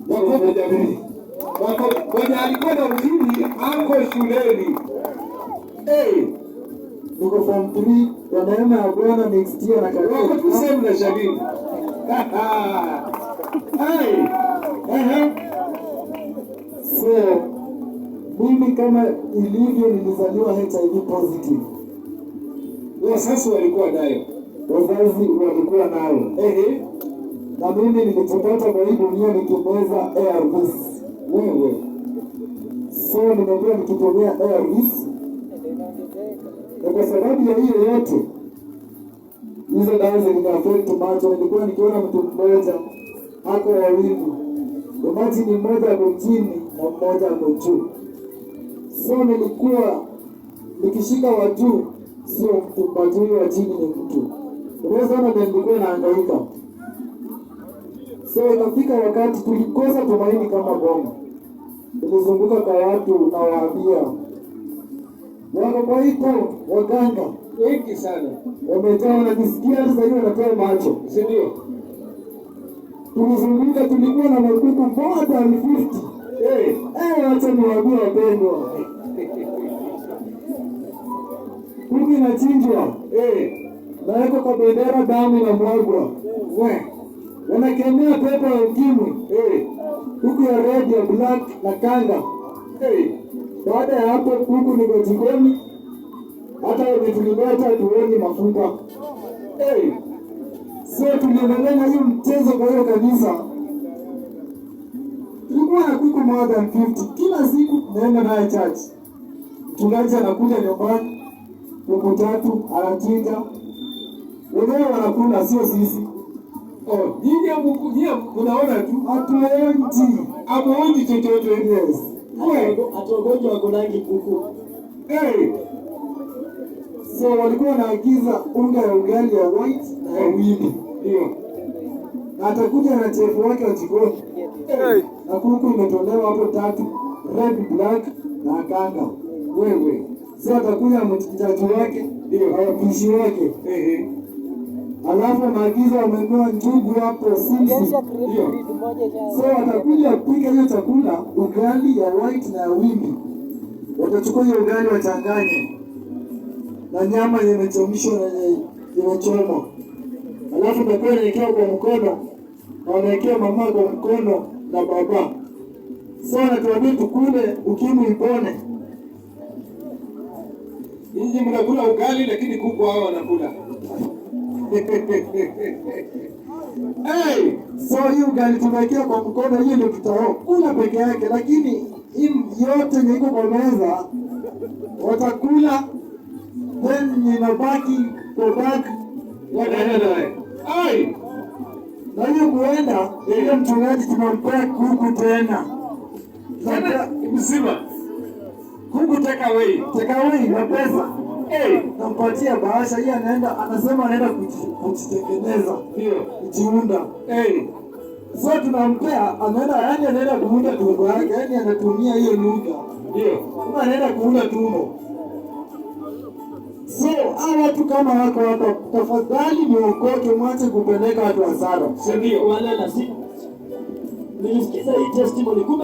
Makofi jamii. Mwenye alikuwa na ukimwi ako shuleni. Hey, Niko form 3 kwa neema ya Bwana next year na wako tu same na Shalini. Hey. Ehe. So mimi kama ilivyo nilizaliwa HIV positive. Wazazi walikuwa nayo. Wazazi walikuwa nayo. Na mimi nilijipata kwa hii dunia nikimeza ARVs. Wewe. So nimekuwa nikitumia ARVs na kwa sababu ya hiyo yote, hizo dawa ziliniaffect macho. Nilikuwa nikiona mtu mmoja ako wawili, imagine mmoja ako chini na mmoja ako juu. So nilikuwa nikishika wa juu sio mtu, majui wa chini ni mtu. Unaweza ona ndio nilikuwa nahangaika. So ikafika wakati tulikosa tumaini kama boma. Nilizunguka kwa watu nawaambia, wako kwa hii town waganga Wengi sana. Wamejaa, wanajisikia hata sasa hivi wanatoa macho. Si ndio? Tulizunguka, tulikuwa na makuku more than 50. Hey. Eh, wacha niwaambie wapendwa, kuku inachinjwa, nawekwa kwa bendera, damu inamwagwa, We. Wanakemea pepo ya ukimwi, kuku ya red, ya black na kanga. Baada ya hapo, kuku niko jikoni, hata wenye tulileta tuoni mafuta. So tuliendelea na hiyo mchezo kwa hiyo kanisa. Tulikuwa na kuku more than 50. Kila siku tunaenda naye church. Mchungaji anakuja nyumbani, kuku tatu anachinja, wenyewe wanakula, sio sisi. Oh, nyinyi mnaona tu. Hatuonji. Hamuonji chochote. Yes. We. Hata wagonjwa wakulangi kuku. Hey. So walikuwa wanaagiza unga ya ugali ya white na ya wimbi, Ndio. Na atakuja na chef wake wa jikoni Hey. Na kuku imetolewa hapo tatu, red, black na kanga. Wewe. So atakuja mchinjaji wake Ndio. na wapishi wake, alafu anaagiza wamenunua njugu hapo simsim. Ndio. So watakuja kupika hiyo chakula, ugali ya white na ya wimbi. Watachukua hiyo ugali wachanganye na nyama yenye imechemshwa na yenye imechomwa, alafu itakuwa inawekewa kwa mkono na wanawekewa mama kwa mkono na baba. So wanatuambia tukule, ukimwi ipone. Nyinyi mnakula ugali lakini kuku hao wanakula. Hey! So hii ugali tumewekea kwa mkono, hiyo ndio tutakula peke yake, lakini hii yote yenye iko kwa meza watakula, then inabaki kwa bag. Wanaenda naye. Ai! Na hiyo kuenda, ile mchungaji tunampea kuku tena. Tena mzima. Kuku take away. Take away na pesa. Hey! Nampatia bahasha hii, anaenda anasema anaenda kujitengeneza, Ndio. kujiunda. Hey! So tunampea, anaenda, yani anaenda kuunda tumbo yake, yani anatumia hiyo lugha Ndio. kama anaenda kuunda tumbo. So hawa watu kama wako hapa, tafadhali muokoke, mwache kupeleka watu hasara. Si ndio? Wala na si nilisikiza hii testimony kumbe